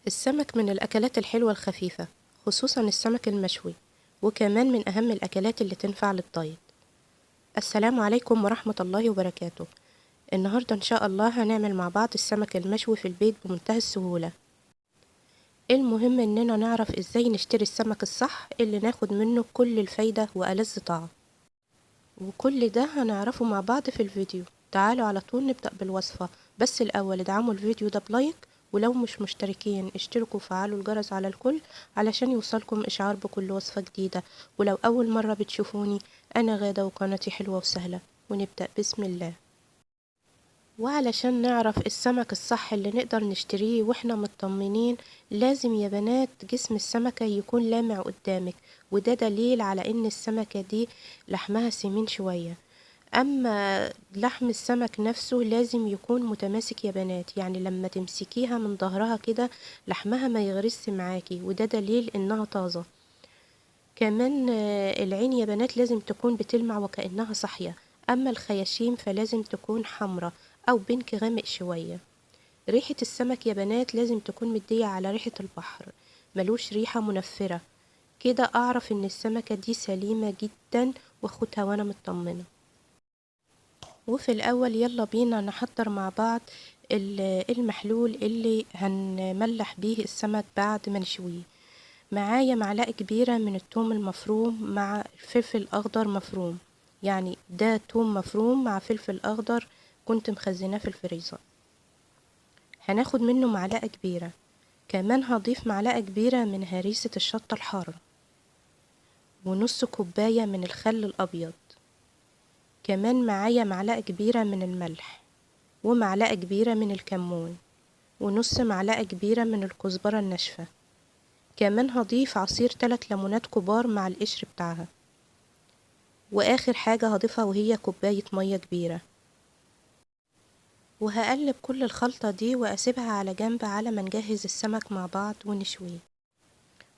السمك من الأكلات الحلوة الخفيفة، خصوصا السمك المشوي، وكمان من أهم الأكلات اللي تنفع للدايت. السلام عليكم ورحمة الله وبركاته. النهاردة إن شاء الله هنعمل مع بعض السمك المشوي في البيت بمنتهى السهولة. المهم إننا نعرف إزاي نشتري السمك الصح اللي ناخد منه كل الفايدة وألذ طعم، وكل ده هنعرفه مع بعض في الفيديو. تعالوا على طول نبدأ بالوصفة، بس الأول ادعموا الفيديو ده ب like، ولو مش مشتركين اشتركوا وفعلوا الجرس على الكل علشان يوصلكم إشعار بكل وصفة جديدة. ولو أول مرة بتشوفوني، أنا غادة وقناتي حلوة وسهلة، ونبدأ بسم الله. وعلشان نعرف السمك الصح اللي نقدر نشتريه واحنا مطمنين، لازم يا بنات جسم السمكة يكون لامع قدامك، وده دليل على ان السمكة دي لحمها سمين شوية. اما لحم السمك نفسه لازم يكون متماسك يا بنات، يعني لما تمسكيها من ظهرها كده لحمها ما يغرس معاكي، وده دليل انها طازة. كمان العين يا بنات لازم تكون بتلمع وكأنها صاحية. اما الخياشيم فلازم تكون حمرة او بينك غامق شوية. ريحة السمك يا بنات لازم تكون مدية على ريحة البحر، ملوش ريحة منفرة. كده اعرف ان السمكة دي سليمة جدا واخدها وانا مطمنة. وفي الاول يلا بينا نحضر مع بعض المحلول اللي هنملح بيه السمك بعد ما نشويه. معايا معلقة كبيرة من التوم المفروم مع فلفل اخضر مفروم، يعني ده توم مفروم مع فلفل اخضر كنت مخزناه في الفريزر، هناخد منه معلقة كبيرة. كمان هضيف معلقة كبيرة من هريسة الشطة الحارة، ونص كوباية من الخل الأبيض. كمان معايا معلقة كبيرة من الملح، ومعلقة كبيرة من الكمون، ونص معلقة كبيرة من الكزبرة الناشفة. كمان هضيف عصير 3 ليمونات كبار مع القشر بتاعها. وآخر حاجة هضيفها وهي كوباية مية كبيرة. وهقلب كل الخلطة دي وأسيبها على جنب على ما نجهز السمك مع بعض ونشويه.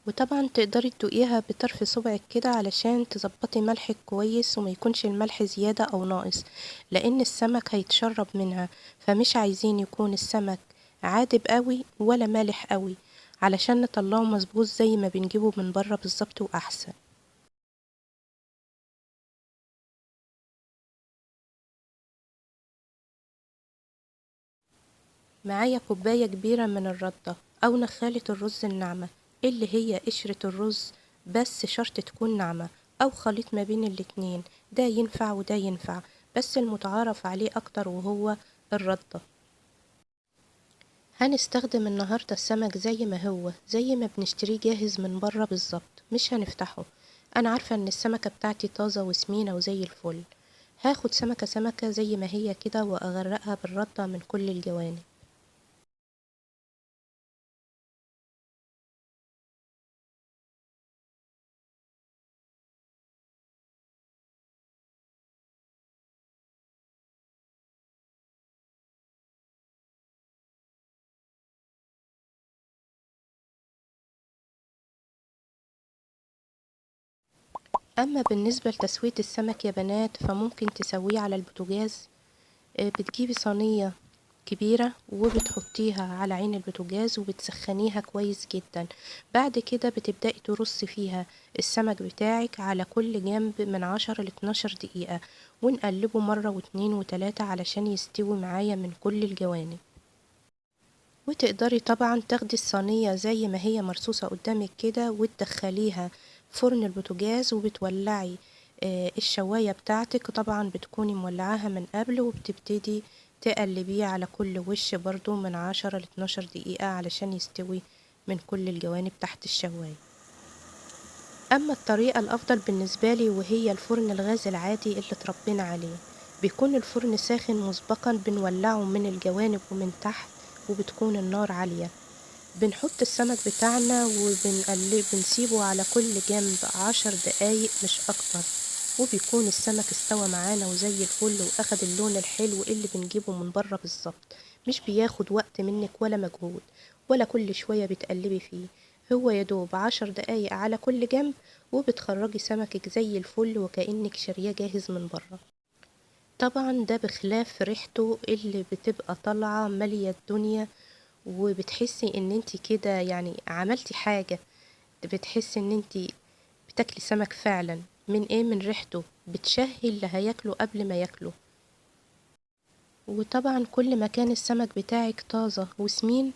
وطبعا تقدري تدوقيها بطرف صبعك كده علشان تظبطي ملحك كويس وما يكونش الملح زيادة أو ناقص، لأن السمك هيتشرب منها، فمش عايزين يكون السمك عادب قوي ولا مالح قوي علشان نطلعه مظبوط زي ما بنجيبه من بره بالظبط وأحسن. معايا كوباية كبيرة من الردة أو نخالة الرز الناعمة اللي هي قشرة الرز، بس شرط تكون ناعمة أو خليط ما بين الاتنين، ده ينفع وده ينفع، بس المتعارف عليه أكتر وهو الردة. هنستخدم النهاردة السمك زي ما هو، زي ما بنشتريه جاهز من بره بالظبط، مش هنفتحه. أنا عارفة إن السمكة بتاعتي طازة وسمينة وزي الفل. هاخد سمكة سمكة زي ما هي كده وأغرقها بالردة من كل الجوانب. أما بالنسبة لتسوية السمك يا بنات فممكن تسويه على البوتاجاز. بتجيبي صينية كبيرة وبتحطيها على عين البوتاجاز وبتسخنيها كويس جدا. بعد كده بتبدأي ترصي فيها السمك بتاعك على كل جنب من 10 لاتناشر دقيقة، ونقلبه مرة واتنين وتلاتة علشان يستوي معايا من كل الجوانب. وتقدري طبعا تاخدي الصينية زي ما هي مرصوصة قدامك كده وتدخليها فرن البوتاجاز، وبتولعي الشواية بتاعتك، طبعا بتكوني مولعاها من قبل، وبتبتدي تقلبيه على كل وش برضو من 10 لاتناشر دقيقة علشان يستوي من كل الجوانب تحت الشواية. أما الطريقة الأفضل بالنسبة لي وهي الفرن الغاز العادي اللي اتربينا عليه، بيكون الفرن ساخن مسبقا، بنولعه من الجوانب ومن تحت، وبتكون النار عالية. بنحط السمك بتاعنا وبنقلب، بنسيبه على كل جنب 10 دقايق مش أكتر، وبيكون السمك استوى معانا وزي الفل وأخد اللون الحلو اللي بنجيبه من بره بالظبط. مش بياخد وقت منك ولا مجهود ولا كل شوية بتقلبي فيه، هو يدوب 10 دقايق على كل جنب وبتخرجي سمكك زي الفل وكأنك شارياه جاهز من بره. طبعا ده بخلاف ريحته اللي بتبقى طالعة مالية الدنيا وبتحسي ان انتي كده يعني عملتي حاجة، بتحسي ان انتي بتاكلي سمك فعلا. من ايه؟ من ريحته، بتشهي اللي هياكله قبل ما ياكله. وطبعا كل ما كان السمك بتاعك طازة وسمين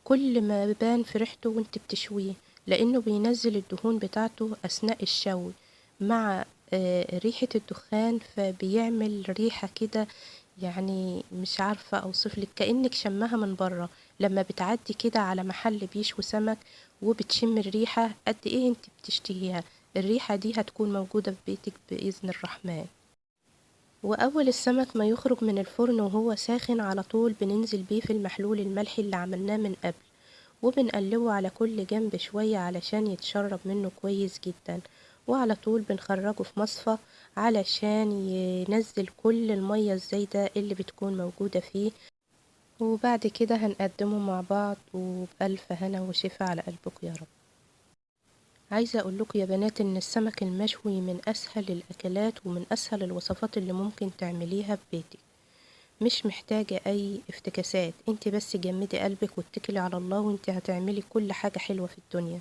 كل ما بان في ريحته وانت بتشويه، لانه بينزل الدهون بتاعته اثناء الشوي مع ريحة الدخان، فبيعمل ريحة كده يعني مش عارفة اوصفلك، كأنك شمها من بره. لما بتعدي كده على محل بيشوي سمك وبتشم الريحة قد ايه انت بتشتهيها، الريحة دي هتكون موجودة في بيتك بإذن الرحمن. وأول السمك ما يخرج من الفرن وهو ساخن على طول بننزل بيه في المحلول الملحي اللي عملناه من قبل، وبنقلبه على كل جنب شوية علشان يتشرب منه كويس جدا، وعلى طول بنخرجه في مصفى علشان ينزل كل المية الزايدة اللي بتكون موجودة فيه. وبعد كده هنقدمه مع بعض، وبألف هنا وشفا على قلبكم يا رب. عايزة اقول لكم يا بنات ان السمك المشوي من اسهل الاكلات ومن اسهل الوصفات اللي ممكن تعمليها في بيتك، مش محتاجة اي افتكاسات، انت بس جمدي قلبك واتكلي على الله وانت هتعملي كل حاجة حلوة في الدنيا.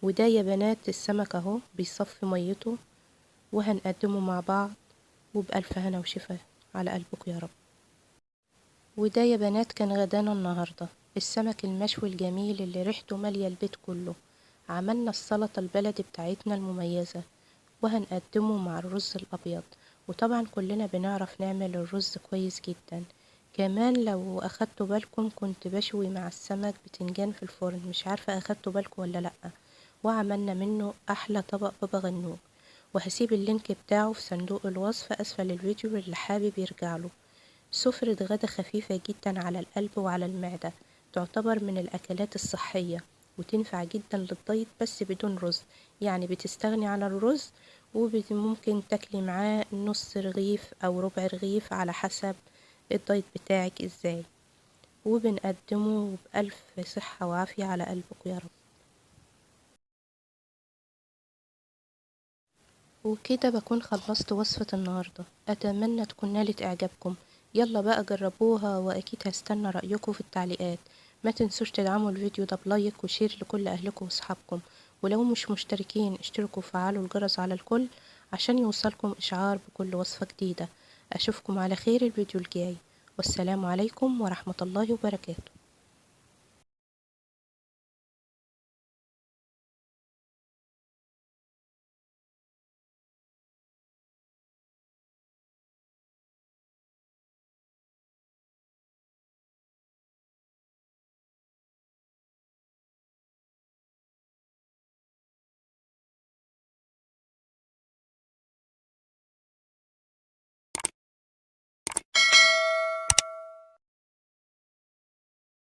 وده يا بنات السمك اهو بيصفي ميته، وهنقدمه مع بعض، وبألف هنا وشفا على قلبكم يا رب. وده يا بنات كان غدانا النهاردة، السمك المشوي الجميل اللي ريحته مالية البيت كله. عملنا السلطة البلدي بتاعتنا المميزة، وهنقدمه مع الرز الأبيض. وطبعا كلنا بنعرف نعمل الرز كويس جدا. كمان لو أخدتوا بالكم كنت بشوي مع السمك بتنجان في الفرن، مش عارفة أخدتوا بالكم ولا لأ، وعملنا منه أحلى طبق بابا غنوج، وهسيب ال link بتاعه في صندوق الوصف أسفل الفيديو اللي حابب يرجع له. سفرة غدا خفيفة جدا على القلب وعلى المعدة، تعتبر من الأكلات الصحية وتنفع جدا لل diet، بس بدون رز، يعني بتستغني عن الرز، وممكن تاكلي معاه نص رغيف أو ربع رغيف على حسب ال diet بتاعك ازاي. وبنقدمه بألف صحة وعافية على قلبكم يا رب. وكده بكون خلصت وصفة النهاردة، أتمنى تكون نالت إعجابكم. يلا بقى جربوها، وأكيد هستنى رأيكم في التعليقات. ما تنسوش تدعموا الفيديو ده ب like و share لكل أهلكم وأصحابكم، ولو مش مشتركين اشتركوا وفعلوا الجرس على الكل عشان يوصلكم إشعار بكل وصفة جديدة. أشوفكم على خير الفيديو الجاي، والسلام عليكم ورحمة الله وبركاته.